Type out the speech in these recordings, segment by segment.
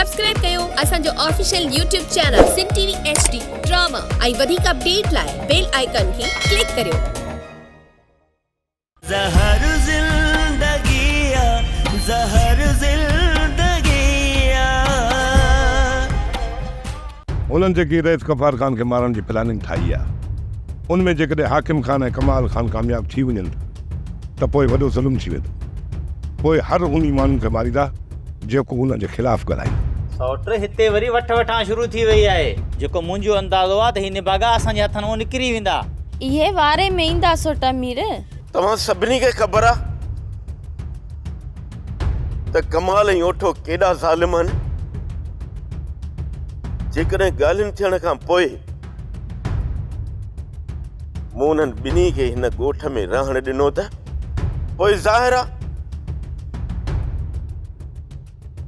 Subscribe ڪيو اسان جو official YouTube channel Sindh T V H D drama ۽ وڌيڪ اپڊيٽ لاء بيل آئيڪان کي ڪلڪ ڪريو. زهر زندگي آ زهر زندگي آ. هنن جيڪي رئيس غفار خان کي مارڻ جي پلاننگ ٺاهي آهي ان ۾ جيڪڏهن حاڪم خان ۽ ڪمال خان ڪامياب ٿي وڃن ته پوء وڏو ظلم ٿي ويندو. پوء هر انهي ماڻهو کي ماريندا جيڪو انهن جي خلاف ڳالهائيندو. سئوٽ، هتي وري وٺ وٺان شروع ٿي وئي آهي. جيڪو منهنجو اندازو آهي ته هي نڀاڳا اسان جي هٿن مان نڪري ويندا. اهي واري ۾ ايندا سوٽ امير. توهان سڀني کي خبر آ ته ڪمال ۽ اوٺو ڪيڏا ظالم آهن. جيڪڏهن ڳالهين ٿيڻ کان پوء مون انهن ٻنهي کي هن ڳوٺ ۾ رهڻ ڏنو ته پوء ظاهر آ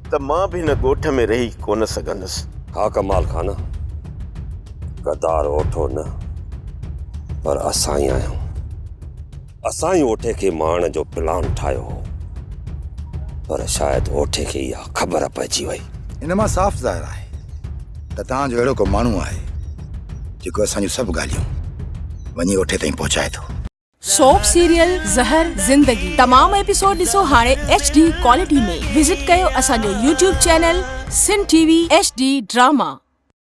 ته مان به هن ڳوٺ ۾ رهي ڪونه سگهندس. ها ڪمال خان، غدار اوٺو نه پر اسان ئي آهيون. اسان ئي اوٺي کي مارڻ جو پلان ٺاهيو هو پر شايد اوٺي کي اها خبر پئجي وئي. ان مان صاف ظاهر آهي ته توهان جو اهڙو ڪو ماڻهو آهي جيڪو اسان جون سڀ ڳالهيون وڃي اوٺي تائين پهچائي ٿو. سوپ سيريل زهر زندگي تمام ايپيسوڊ ڏسو هاڻي ايڇ ڊي ڪوالٽي ۾ وزٽ ڪيو اسان جو YouTube channel Sindh T V H D drama.